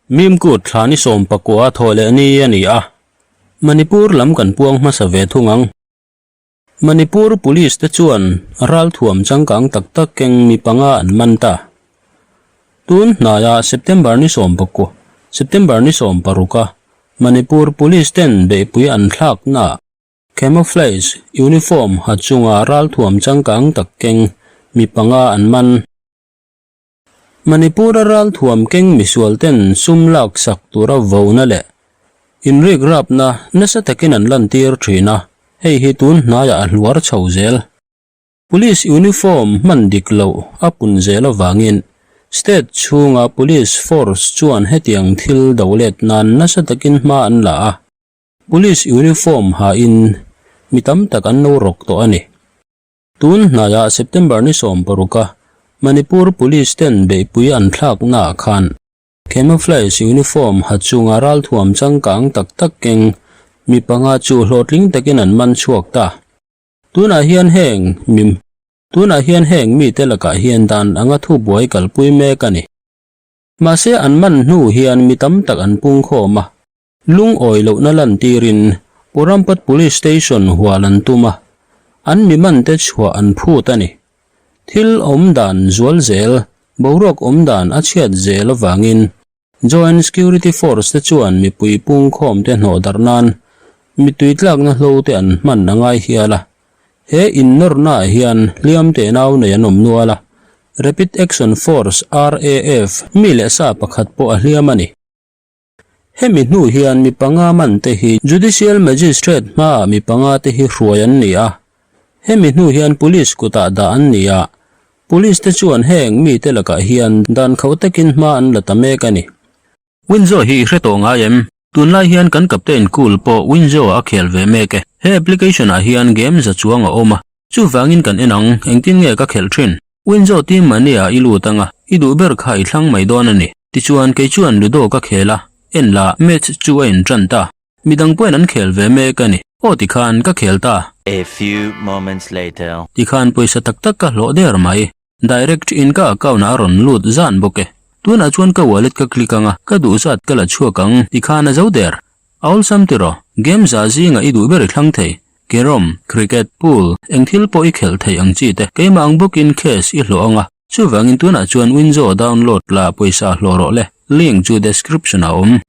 Mimkut thla ni 19 thawh leh ni a ni a, Manipur lam kan puang hmasa ve thung ang. Manipur Police te chuan ralthuam changkang tak tak keng mi panga an man ta. Tun hnaia September ni 19, September ni 16 a Manipur Police ten beihpui an thlaknaah Camouflage uniform ha chunga ralthuam changkang tak keng mi panga an man. Manipur-a ralthuam keng misual ten sum lak sak tura vona leh inrik rapna nasa takin an lantir thin a, hei hi tun hnaiah a hluar chho zel. Police uniform hman dik loh a pun zel avangin state chhunga police force chuan hetiang thil do let nan nasa takin hma an la a. Police uniform ha in mi tam tak an lo rawk tawh a ni. Tun hnaiah September ni 16 a Manipur Police ten beihpui an thlaknaah khan Camouflage uniform ha chunga ralthuam changkang tak tak keng mi panga chu hlawhtling takin an man chhuak ta. Tunah hian heng mi Tunah hian heng mite lakah hian dan anga thubuai kalpui mek a ni. Mahse an man hnu hian mi tam tak an pungkhawm a. Lungawi lohna lantirin Purampat Police Station hual an tum a, an mi mante chhuah an phut a ni. Thil awm dan zual zel, boruak awm dan a chhiat zel avangin Joint Security Force te chuan mipui pungkhawmte hnawh darh nan mittui tlakna hlo te an hman a ngai hial a. He innawrnaah hian hliam tenau nei an awm nual a, Rapid Action Force, RAF, mi leh sa pakhat pawh a hliam a ni. Hemi hnu hian mi panga man te hi Judicial Magistrate hmaah mi panga te hi hruai an ni a. Hemi hnu hian Police kutah dah an ni a, Police te chuan heng mite lakah hian dan khauh takin hma an la ta mek a ni. Winzo hi i hre tawh ngai em? Tunlai hian kan Captain Cool pawh Winzo ah a khel ve mek e. He application ah hian game za chuang a awm a, chuvangin kan en ang, engtin nge ka khelh thin? Winzo team mania ah i lut anga, i duh ber kha i thlang mai dawn a ni. Tichuan kei chuan Ludo ka khel a, en la, match chu a intan ta. Midang pawhin an khel ve mek a ni. Aw tikhan ka khel ta. A few moments later. Tikhan pawisa tak tak ka hlawh der mai. Direct in ka account ah a rawn lut zan bawk e. Tunah chuan ka wallet ka click anga, ka duh zat ka la chhuak ang tikhan a zo der. A awlsam tiraw? Game za zingah i duh ber i thlang thei. Carrom, cricket, pool, eng thil pawh i khelh theih ang chi te. Keimah ang bawkin cash i hlawh anga, chuvangin tunah chuan Winzo download la pawisa hlawh rawh le. Link chu description ah a awm.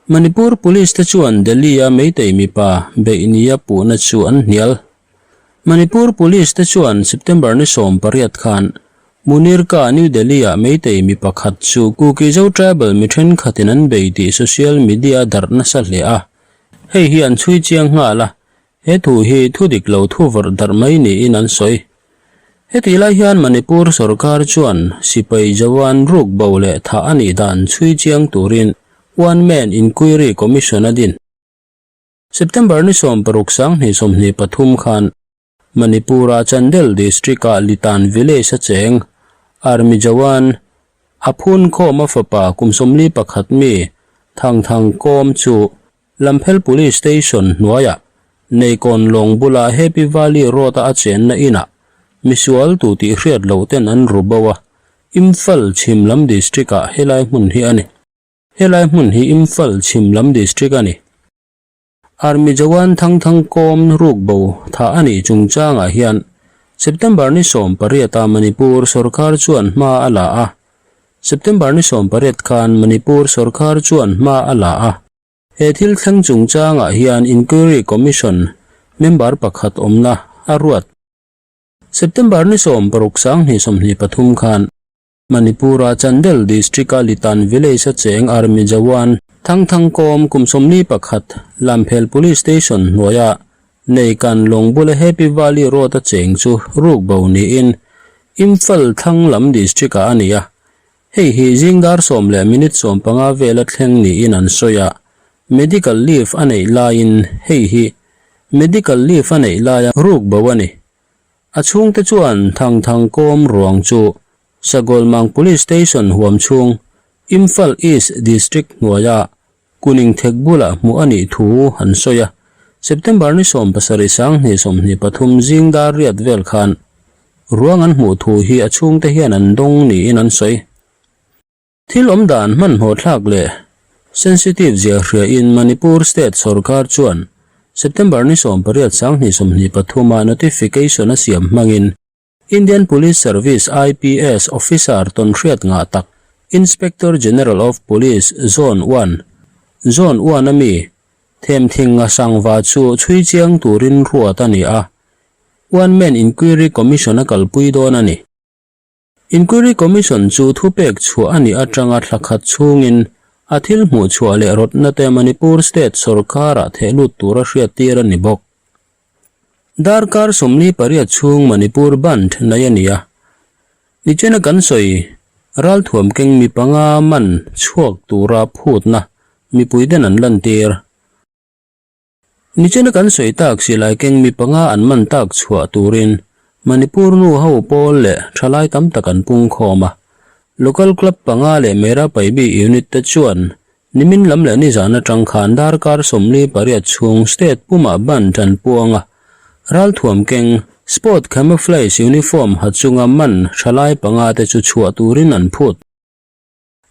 Manipur Police te chuan Delhi a Meitei mipa beih nia puhna chu an hnial. Manipur Police te chuan September ni 18 khan Munirka, New Delhi ah Meitei mi pakhat chu Kuki-Zo tribal mi thenkhatin an bei tih social media a darh nasa hle a. Hei hi an chhui chiang nghal a, he thu hi thu dik lo thu vawrh darh mai niin an sawi. Hetih lai hian Manipur sorkar chuan sipai jawan ruk bo leh thah a nih dan chhui chiang turin One Man Inquiry Commission a din. September ni 16 2023 khan Manipur-a Chandel district-a Litan village-a cheng Army jawan a phun khawm a fapa kum 41 mi Thang Thang Kawm chu Lamphel Police Station hnuaiah Neikawn lawng bula Happy Valley Road-a a chenna inah misual tu tih hriat loh ten an ru bo a, Imphal chhim lam district-ah helai hmun hi a ni. Helai hmun hi Imphal chhim lam district a ni. Army Jawan Thang Thang Kawm ruk bo thah a nih chungchangah hian September ni 18 a Manipur sorkar chuan hma a la a. September ni 18 khan Manipur sorkar chuan hma a la a. He thil thleng chungchangah hian Inquiry Commission member pakhat awmna a ruat. September ni 16 2023 khan Manipur-a Chandel district-a Litan village-a cheng Army Jawan Thang Thang Kawm kum 41 Lamphel Police Station hnuaia Neikan lawng bula Happy Valley Road-a cheng chu ruk bo niin Imphal thlang lam district-ah a ni a. Hei hi zing dar sawm leh minute 15 vela thleng niin an sawi a, medical leave a neih laiin hei hi medical leave a neih laia ruk bo a ni. A chhungte chuan Thang Thang Kawm ruang chu Sagolmang Police Station huam chhung Imphal East District hnuaia Kuning thek bulah hmuh a nih thu an sawi a. September ni 7 2023 zing dar riat vel khan ruang an hmuh thu hi a chhungte hian an dawng niin an sawi. Thil awm dan hmanhmawh thlak leh. Sensitive zia hriain Manipur State sawrkar chuan September ni 18 2023 a notification a siam hmangin Indian Police Service, IPS, officer tawnhriat ngah tak Inspector General of Police, Zone One, Zone One a mi Themthinga Sangva chu chhui chiang turin ruat a ni a, One Man Inquiry Commission a kalpui dawn a ni. Inquiry Commission chu thupek chhuah a nih atanga thla khat chhungin a thil hmuh chhuah leh rawtna te Manipur State sawrkarah theh lut tura hriattir a ni bawk. Darkar 48 chhung Manipur Bandh nei a ni a. Nichena kan sawi ralthuam keng mi panga man chhuak tura phutna mipuiten an lantir. Nichena kan sawi tak silai keng mi panga an man tak chhuah turin Manipur nu ho pawl leh thalai tam tak an pung khawm a. Local Club panga leh Mera Paibi Unit te chuan nimin lam leh nizan atang khan darkar 48 chhung state pumah bandh an puang a. Ralthuam keng Sport Camouflage Uniform ha chunga man thalai panga te chu chhuah turin an phut.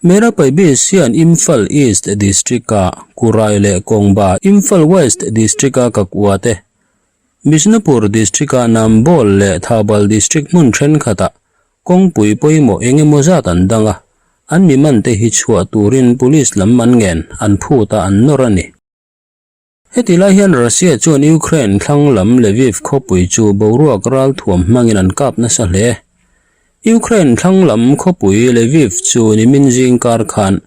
Mera Paibis hian Imphal East District-a Kurai leh Kongba, Imphal West District-a Kakua te, Bishnupur District-a Nambol leh Thoubal District hmun thenkhatah kawngpui pawimawh eng emaw zat an dang a, an mi man te hi chhuah turin Police lam an ngen, an phut a, an nawr a ni. Heti lai hian Russia chuan Ukraine thlang lam Lviv khawpui chu boruak ralthuam hmangin an kap nasa hle. Ukraine thlang lam khawpui Lviv chu nimin zing kar khan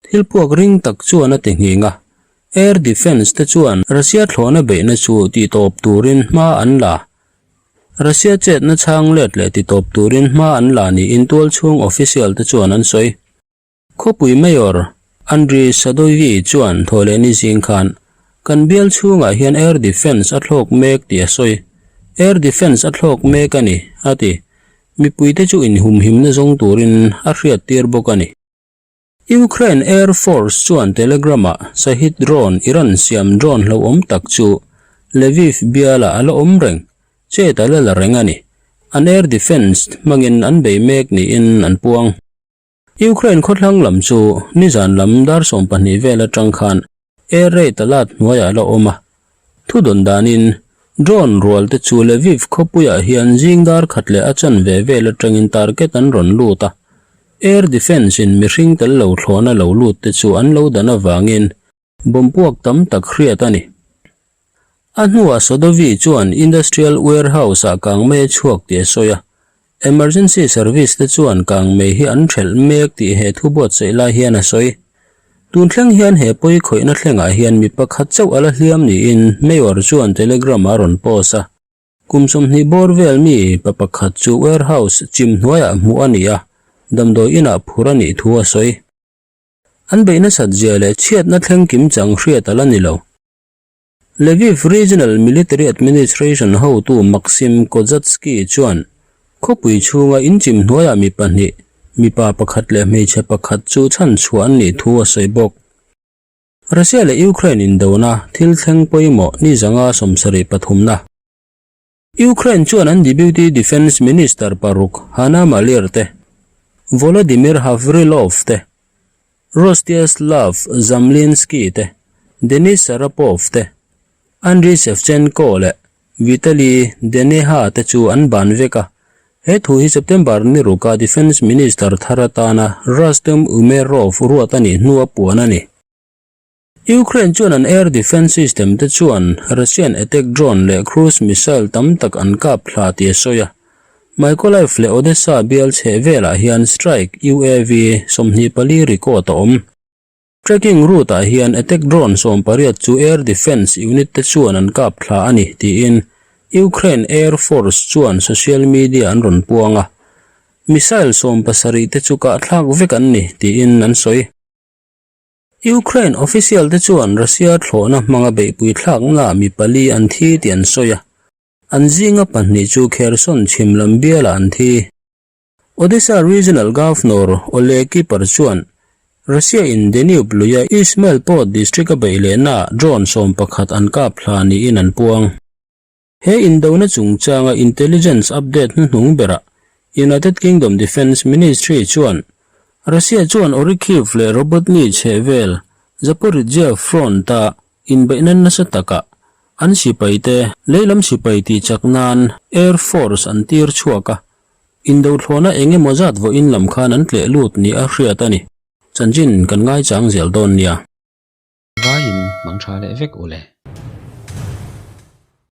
thil puak ring tak chuan a ti nghing a. Air defence te chuan Russia thlawhna beihna chu titawp turin hma an la. Russia chetna chhang let leh titawp turin hma an la niin tualchhung official te chuan an sawi. Khawpui Mayor Andriy Sadoviy chuan thawhlehni zing khan kan bial chhungah hian air defence a thlawk mek tih a sawi. Air defence a thlawk mek a ni, a ti. Mipuite chu inhumhimna zawng turin a hriattir bawk a ni. Ukraine Air Force chuan Telegram-ah Shahed drone, Iran siam drone hlauhawm tak chu Lviv bialah a la awm reng, chet a la la reng a ni. An air defence hmangin an bei mek niin an puang. Ukraine khawthlang lam chu nizan lam dar 12 vel atang khan air raid a lat hnuaiah a la awm a. Thu dawn danin drone rual te chu Lviv khawpuiah hian zing dar khat leh a chanve vel atangin target an rawn lut a. Air defence in mihring tel lo thlawhna lo lut te chu an lo dan avangin Bomb puak tam tak hriat a ni. A hnuah Sodovi chuan Industrial Warehouse-ah kangmei a chhuak tih a sawi a. Emergency Service te chuan kangmei hi an thelh mek tih he thu buatsaih lai hian a sawi. Tun thleng hian he pawi khawihna thlengah hian mi pakhat chauh a la hliam niin Mayor chuan Telegram-ah a rawn post a. Kum 20 bawr vel mi pa pakhat chu warehouse chim hnuaiah hmuh a ni a, damdawi inah phur a nih thu a sawi. An beih nasat zia leh chhiatna thleng kim chang hriat a la ni lo. Lviv Regional Military Administration hotu Maksym Kozatsky chuan khawpui chhunga inchim hnuaiah mi pahnih, mipa pakhat leh hmeichhe pakhat chu chhanchhuah an nih thu a sawi bawk. Russia leh Ukraine indona thil thleng pawimawh ni zanga 73na. Ukraine chuan an Deputy Defence Minister paruk Hanna Maliar te, Volodymyr Havrylov te, Rostislav Zamlinsky te, Denis Sarapov te, Andriy Shevchenko leh Vitaly Deneha te chu an ban vek a. He thu hi September ni ruka Defence Minister thar atana Rustem Umerov ruat a nih hnua puan a ni. Ukraine chuan an air defence system te chuan Russian attack drone leh cruise missile tam tak an kap thla tih a sawi a. Mykolaiv leh Odesa bial chheh velah hian strike UAV 24 record a awm. Tracking route ah hian attack drone 18 chu air defence unit te chuan an kap thla a ni tiin Ukraine Air Force chuan social media an rawn puang a. Missile 70 te chu kah thlak vek an ni tiin an sawi. Ukraine official te chuan Russia thlawhna hmanga beihpui thlakna mi pali an thi tih an sawi a, an zinga pahnih chu Kherson chhim lam bialah an thi. Odesa Regional Governor Oleh Kiper chuan Russia in Danube luia Ismail Port district a beih lehnaah drone 11 an kap hla niin an puang. He indona chungchanga intelligence update hnuhnung berah United Kingdom Defence Ministry chuan Russia chuan Orikhiv leh Robotny chhehvel Zaporizhzhia front-a inbeihna nasa takah an sipaite leilam sipai tihchak nan Air Force an tir chhuak a, indothlawhna eng emaw zat vawiin lam khan an tleh lut ni a hriat a ni. Chanchin kan ngaichang zel dawn nia. Vaiin mang tha leh vek u le.